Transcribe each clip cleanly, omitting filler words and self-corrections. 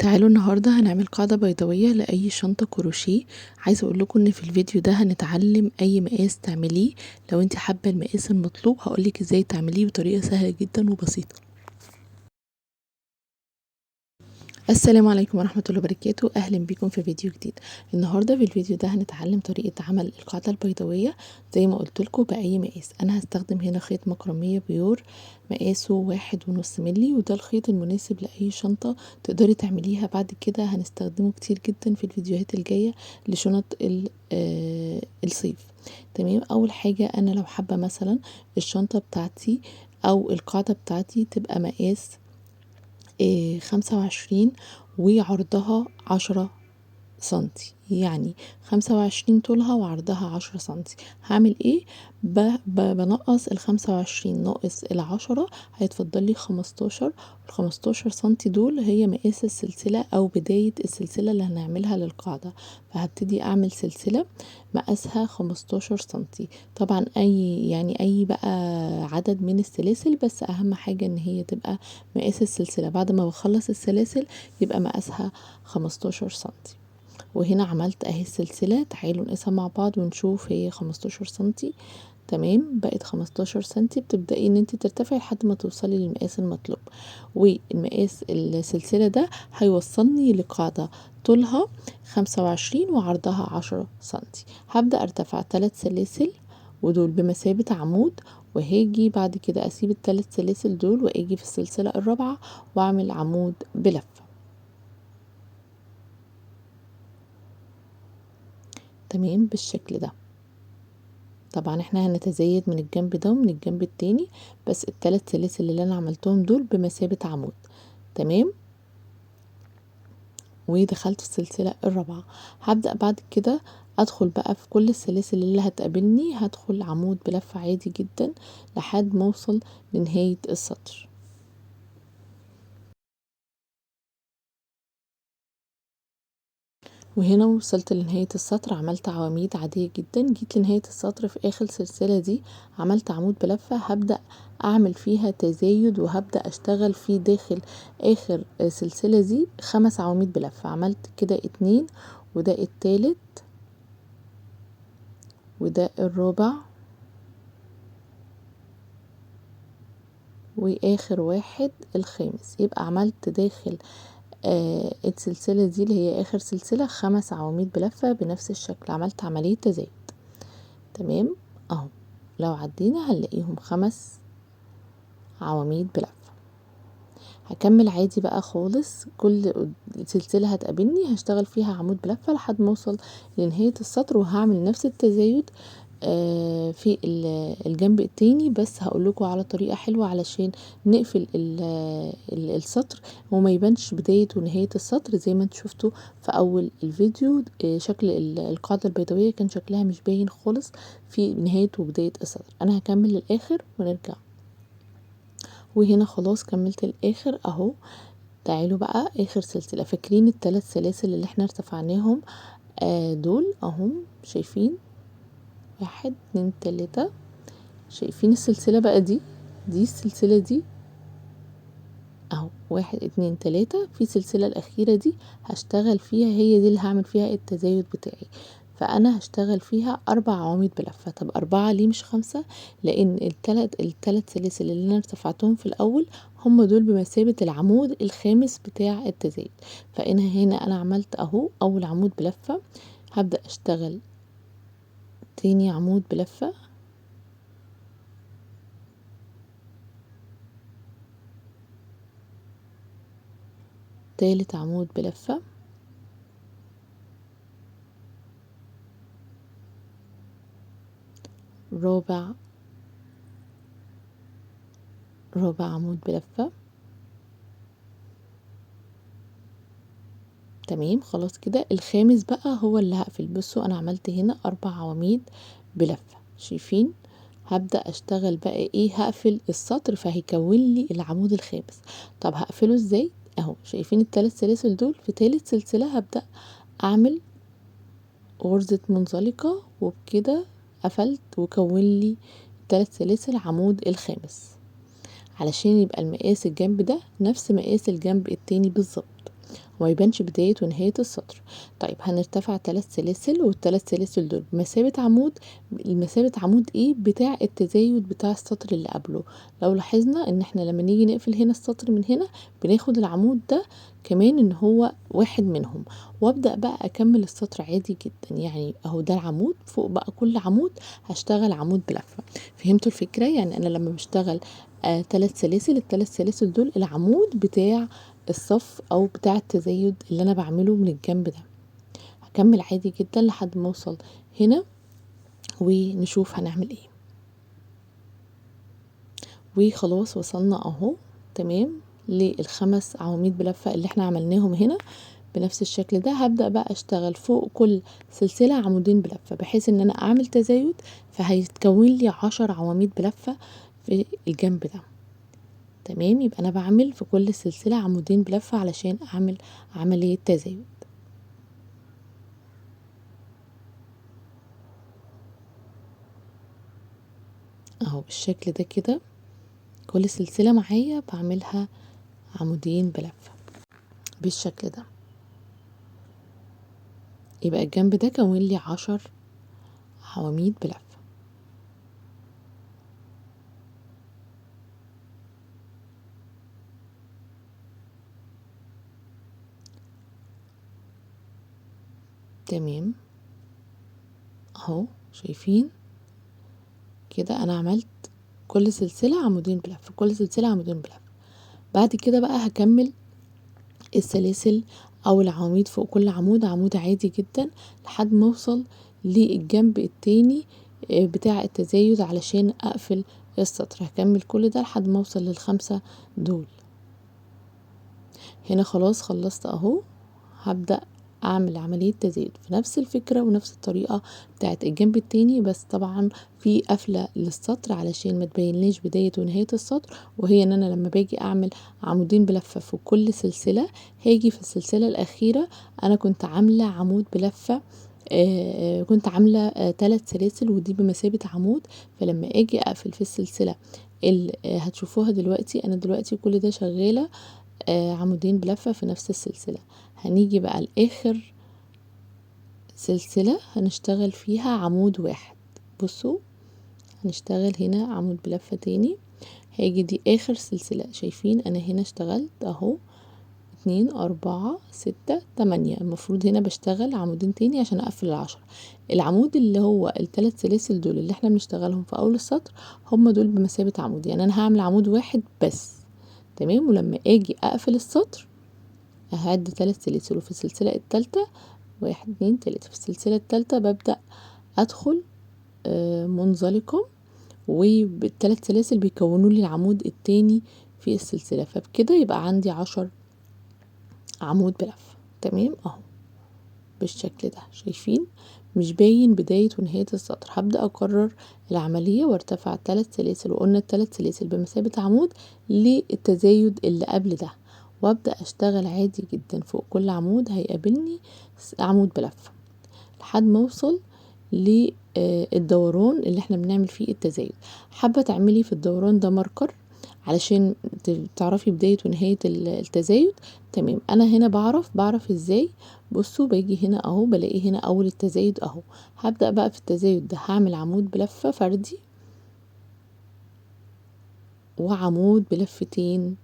تعالوا النهاردة هنعمل قاعدة بيضاوية لأي شنطة كروشيه. عايزة اقول لكم ان في الفيديو ده هنتعلم اي مقاس تعمليه، لو انت حابة المقاس المطلوب هقولك ازاي تعمليه بطريقة سهلة جدا وبسيطة. السلام عليكم ورحمة الله وبركاته، اهلا بكم في فيديو جديد. النهاردة في الفيديو ده هنتعلم طريقة عمل القاعدة البيضاوية زي ما قلت لكم بأي مقاس. انا هستخدم هنا خيط مكرمية pure مقاسه 1.5 ملي، وده الخيط المناسب لأي شنطة تقدري تعمليها. بعد كده هنستخدمه كتير جدا في الفيديوهات الجاية لشنط الصيف. تمام. اول حاجة انا لو حابة مثلا الشنطة بتاعتي او القاعدة بتاعتي تبقى مقاس 25 وعرضها 10 سنتي، يعني 25 طولها وعرضها 10 سنتي. هعمل ايه؟ بنقص 25 ناقص 10، هيتفضل لي 15. 15 سنتي دول هي مقاس السلسلة او بداية السلسلة اللي هنعملها للقاعدة، فهبتدي اعمل سلسلة مقاسها 15 سنتي. طبعا اي بقى عدد من السلاسل، بس اهم حاجة ان هي تبقى مقاس السلسلة. بعد ما بخلص السلاسل يبقى مقاسها 15 سنتي. وهنا عملت اهي السلسلة، تعالوا نقيسها مع بعض ونشوف هي 15 سنتي. تمام، بقت 15 سنتي. بتبدأي ان انت ترتفعي لحد ما توصلي للمقاس المطلوب، والمقاس السلسلة ده هيوصلني لقاعدة طولها 25 وعرضها 10 سنتي. هبدأ ارتفع 3 سلاسل ودول بمثابة عمود، وهاجي بعد كده اسيب الثلاث سلاسل دول واجي في السلسلة الرابعة واعمل عمود بلفة. تمام، بالشكل ده. طبعا احنا هنتزايد من الجنب ده ومن الجنب التاني، بس الثلاث سلاسل اللي انا عملتهم دول بمثابة عمود. تمام، ودخلت في السلسلة الرابعة. هبدأ بعد كده ادخل بقى في كل السلاسل اللي هتقابلني، هدخل عمود بلفة عادي جدا لحد ما اوصل لنهاية السطر. وهنا وصلت لنهاية السطر، عملت عواميد عادية جدا. جيت لنهاية السطر في اخر سلسلة دي عملت عمود بلفة، هبدأ اعمل فيها تزايد وهبدأ اشتغل في داخل اخر سلسلة دي 5 عواميد بلفة. عملت كده 2، وده التالت، وده الرابع، واخر واحد الخامس. يبقى عملت داخل السلسلة دي اللي هي اخر سلسلة 5 عواميد بلفة بنفس الشكل، عملت عملية تزايد. تمام اهو، لو عدينا هنلاقيهم 5 عواميد بلفة. هكمل عادي بقى خالص، كل سلسلة هتقابلني هشتغل فيها عمود بلفة لحد ما اوصل لنهاية السطر، وهعمل نفس التزايد في الجنب التاني. بس هقول لكم على طريقة حلوة علشان نقفل السطر وما يبانش بداية ونهاية السطر زي ما انتوا شفتوا في اول الفيديو. شكل القاعدة البيضاوية كان شكلها مش باين خالص في نهاية وبداية السطر. انا هكمل للاخر ونرجع. وهنا خلاص كملت الاخر اهو. تعالوا بقى اخر سلسلة، فاكرين الثلاث سلاسل اللي احنا ارتفعناهم دول اهم، شايفين 1 2 3، شايفين السلسلة بقى دي السلسلة دي اهو 1 2 3. في السلسلة الأخيرة دي هشتغل فيها، هي دي اللي هعمل فيها التزايد بتاعي، فأنا هشتغل فيها 4 عواميد بلفة. طب 4 ليه مش 5؟ لأن التلات سلاسل اللي أنا ارتفعتهم في الأول هم دول بمثابة العمود الخامس بتاع التزايد. فأنا هنا عملت أهو أول عمود بلفة، هبدأ أشتغل تاني عمود بلفة، تالت عمود بلفة، رابع عمود بلفة. تمام خلاص كده. الخامس بقى هو اللي هقفل. بصوا انا عملت هنا 4 عواميد بلفة، شايفين؟ هبدأ اشتغل بقى ايه، هقفل السطر فهيكون لي العمود الخامس. طب هقفله ازاي؟ اهو شايفين الثلاث سلاسل دول، في ثالث سلسلة هبدأ اعمل غرزة منزلقة، وبكده قفلت وكون لي 3 سلاسل عمود الخامس، علشان يبقى المقاس الجنب ده نفس مقاس الجنب التاني بالظبط. وما يبانش بداية ونهاية السطر. طيب هنرتفع 3 سلاسل، والثلاث سلاسل دول بمثابة عمود. مسافة عمود ايه؟ بتاع التزايد بتاع السطر اللي قبله. لو لاحظنا ان احنا لما نيجي نقفل هنا السطر من هنا بناخد العمود ده كمان ان هو واحد منهم، وابدأ بقى اكمل السطر عادي جدا. يعني اهو ده العمود، فوق بقى كل عمود هشتغل عمود بلفة. فهمتوا الفكرة؟ يعني انا لما بشتغل 3 سلاسل، الثلاث سلاسل دول العمود بتاع الصف او بتاع التزايد اللي انا بعمله من الجنب ده. هكمل عادي جدا لحد ما اوصل هنا ونشوف هنعمل ايه. وخلاص وصلنا اهو تمام للخمس عواميد بلفة اللي احنا عملناهم هنا بنفس الشكل ده. هبدأ بقى اشتغل فوق كل سلسلة عمودين بلفة بحيث ان انا اعمل تزايد، فهيتكون لي 10 عواميد بلفة في الجنب ده. تمام، يبقى انا بعمل في كل سلسلة عمودين بلفة علشان اعمل عملية تزايد. اهو بالشكل ده كده كل سلسلة معايا بعملها عمودين بلفة بالشكل ده. يبقى الجنب ده كون لي 10 عواميد بلفة. تمام اهو شايفين كده انا عملت كل سلسلة عمودين بلفة، كل سلسلة عمودين بلفة. بعد كده بقى هكمل السلاسل او العواميد فوق كل عمود عمود عادي جدا لحد ما اوصل للجنب التاني بتاع التزايد علشان اقفل السطر. هكمل كل ده لحد ما اوصل للخمسة دول. هنا خلاص خلصت اهو. هبدأ اعمل عملية تزايد في نفس الفكرة ونفس الطريقة بتاعت الجنب التاني، بس طبعا في قفلة للسطر علشان ما تبينليش بداية ونهاية السطر، وهي ان انا لما باجي اعمل عمودين بلفة في كل سلسلة هاجي في السلسلة الاخيرة انا كنت عاملة عمود بلفة، كنت عاملة 3 سلاسل ودي بمثابة عمود. فلما اجي اقفل في السلسلة اللي هتشوفوها دلوقتي، انا دلوقتي كل ده شغالة، عمودين بلفة في نفس السلسلة. هنيجي بقى لآخر سلسلة هنشتغل فيها عمود واحد. بصوا هنشتغل هنا عمود بلفة تاني، هاجي دي آخر سلسلة، شايفين أنا هنا اشتغلت أهو 2 4 6 8، المفروض هنا بشتغل عمودين تاني عشان أقفل ال10. العمود اللي هو التلات سلاسل دول اللي احنا بنشتغلهم في أول السطر هم دول بمثابة عمود، يعني أنا هعمل عمود واحد بس. تمام، ولما اجي اقفل السطر هعد 3 سلاسل، وفي السلسلة التالتة 1 2 3، في السلسلة التالتة ببدأ ادخل، منزلقة، وبالتلات سلاسل بيكونوا لي العمود التاني في السلسلة، فبكده يبقى عندي 10 عمود بلفة. تمام اهو بالشكل ده، شايفين مش باين بداية ونهاية السطر. هبدأ اكرر العملية وارتفع 3 سلاسل، وقلنا التلات سلاسل بمثابة عمود للتزايد اللي قبل ده، وابدأ اشتغل عادي جدا فوق كل عمود هيقابلني عمود بلفة لحد ما اوصل للدوران اللي احنا بنعمل فيه التزايد. حابة تعملي في الدوران ده ماركر علشان تعرفي بداية ونهاية التزايد. تمام، انا هنا بعرف ازاي. بصوا باجي هنا اهو، بلاقي هنا اول التزايد اهو. هبدأ بقى في التزايد ده هعمل عمود بلفة فردي وعمود بلفتين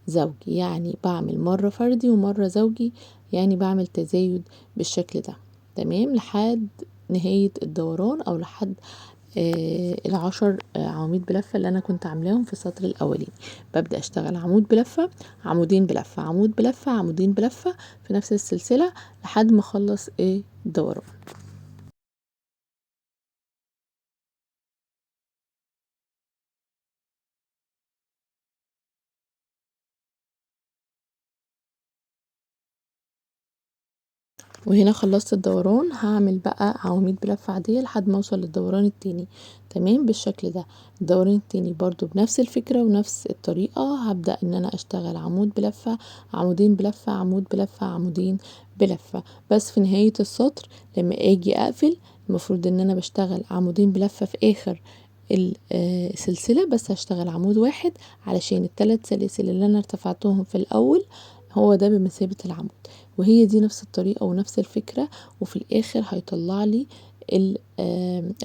زوجي، يعني بعمل مرة فردي ومرة زوجي، يعني بعمل تزايد بالشكل ده. تمام، لحد نهاية الدوران او لحد ال10 عواميد بلفة اللي انا كنت عاملاهم في السطر الاولاني. ببدأ اشتغل عمود بلفة، عمودين بلفة، عمود بلفة، عمودين بلفة في نفس السلسلة لحد ما اخلص الدوران. وهنا خلصت الدوران، هعمل بقى عواميد بلفة عادية لحد ما اوصل للدوران التاني. تمام، بالشكل ده. الدوران التاني برضو بنفس الفكرة ونفس الطريقة، هبدأ ان انا اشتغل عمود بلفة، عمودين بلفة، عمود بلفة، عمودين بلفة. بس في نهاية السطر لما اجي اقفل المفروض ان انا بشتغل عمودين بلفة في اخر السلسلة، بس هشتغل عمود واحد علشان التلات سلاسل اللي انا ارتفعتهم في الاول هو ده بمثابة العمود. وهي دي نفس الطريقة ونفس الفكرة، وفي الآخر هيطلع لي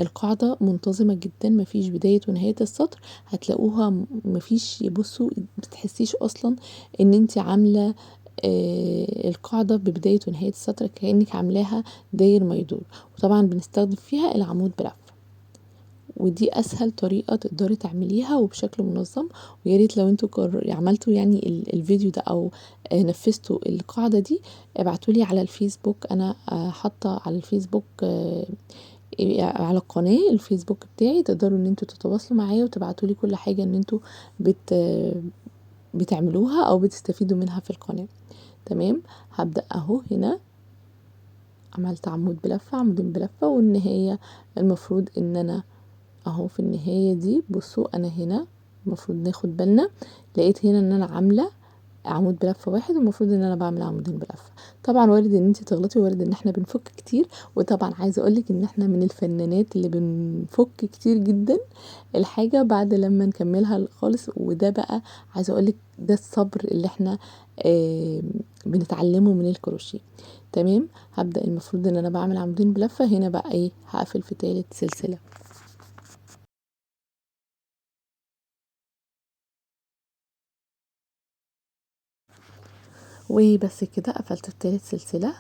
القاعدة منتظمة جدا، مفيش بداية ونهاية السطر، هتلاقوها مفيش، بصوا متحسيش أصلا إن انت عاملة القاعدة ببداية ونهاية السطر، كأنك عاملاها داير ما يدور. وطبعا بنستخدم فيها العمود بلفة، ودي أسهل طريقة تقدري تعمليها وبشكل منظم. ويا ريت لو انتوا عملتوا الفيديو ده أو، نفذتوا القاعدة دي، ابعتولي على الفيسبوك. أنا، حاطة على الفيسبوك، على القناة الفيسبوك بتاعي، تقدروا ان انتوا تتواصلوا معايا وتبعتولي كل حاجة ان انتوا بتعملوها أو بتستفيدوا منها في القناة. تمام. هبدأ أهو هنا عملت عمود بلفة، عمودين بلفة، والنهاية المفروض ان انا اهو في النهاية دي، بصوا انا هنا المفروض ناخد بالنا، لقيت هنا ان انا عاملة عمود بلفة واحد، والمفروض ان انا بعمل عمودين بلفة. طبعا وارد ان انت تغلطي، وارد ان احنا بنفك كتير، وطبعا عايزة اقولك ان احنا من الفنانات اللي بنفك كتير جدا الحاجة بعد لما نكملها خالص. وده بقى عايزة اقولك ده الصبر اللي احنا، بنتعلمه من الكروشيه. تمام. هبدأ المفروض ان انا بعمل عمودين بلفة، هنا بقى ايه، هقفل في تالت سلسلة. وبس كده قفلت في تالت سلسلة.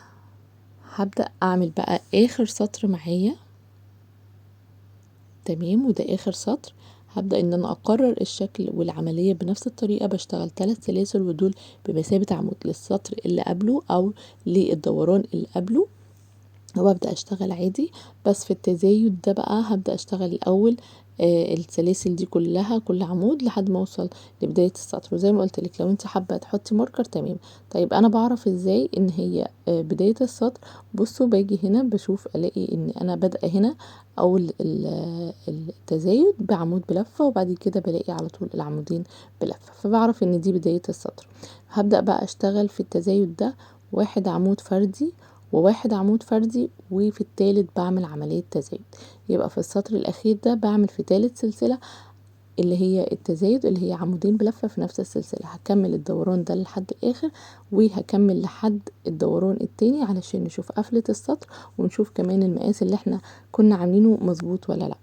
هبدأ اعمل بقى اخر سطر معايا. تمام. وده اخر سطر. هبدأ ان انا اكرر الشكل والعملية بنفس الطريقة، بشتغل 3 سلاسل ودول بمثابة عمود للسطر اللي قبله او للدوران اللي قبله، وابدأ اشتغل عادي. بس في التزايد ده بقى هبدأ اشتغل الاول، السلاسل دي كلها كل عمود لحد ما اوصل لبداية السطر. وزي ما قلت لك لو انت حابة تحطي ماركر تمام. طيب انا بعرف ازاي ان هي، بداية السطر؟ بصوا باجي هنا بشوف الاقي ان انا بادئة هنا اول التزايد بعمود بلفة، وبعد كده بلاقي على طول العمودين بلفة، فبعرف ان دي بداية السطر. هبدأ بقى اشتغل في التزايد ده 1 عمود فردي وواحد عمود فردي، وفي التالت بعمل عملية تزايد. يبقى في السطر الأخير ده بعمل في تالت سلسلة اللي هي التزايد اللي هي عمودين بلفة في نفس السلسلة. هكمل الدوران ده لحد الآخر، وهكمل لحد الدوران التاني علشان نشوف قفلة السطر ونشوف كمان المقاس اللي احنا كنا عاملينه مظبوط ولا لا.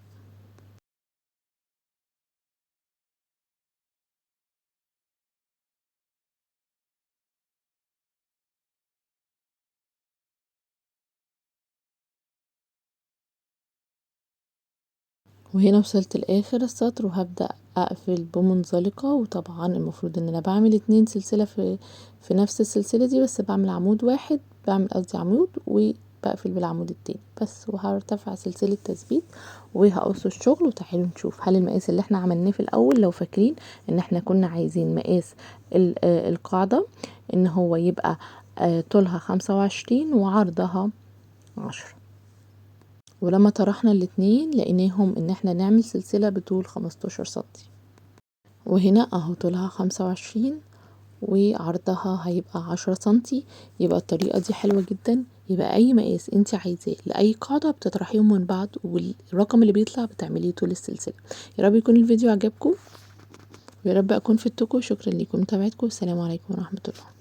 وهنا وصلت لآخر السطر، وهبدأ أقفل بمنزلقة. وطبعا المفروض إن أنا بعمل 2 سلسلة في نفس السلسلة دي، بس بعمل عمود واحد، بعمل قصدي عمود وبقفل بالعمود التاني بس، وهرتفع سلسلة تثبيت وهقص الشغل. وتعالوا نشوف هل المقاس اللي احنا عملناه في الأول، لو فاكرين إن احنا كنا عايزين مقاس القاعدة إن هو يبقى، طولها 25 وعرضها 10، ولما طرحنا الاتنين لقيناهم ان احنا نعمل سلسلة بطول 15 سنتي، وهنا اهو طولها 25 وعرضها هيبقى 10 سنتي. يبقى الطريقة دي حلوة جدا. يبقى اي مقاس انت عايزاه لأي قاعدة بتطرحيهم من بعض، والرقم اللي بيطلع بتعمليه طول السلسلة. يا رب يكون الفيديو عجبكم، ويا رب اكون فدتكم. شكرا لكم متابعتكم، والسلام عليكم ورحمة الله.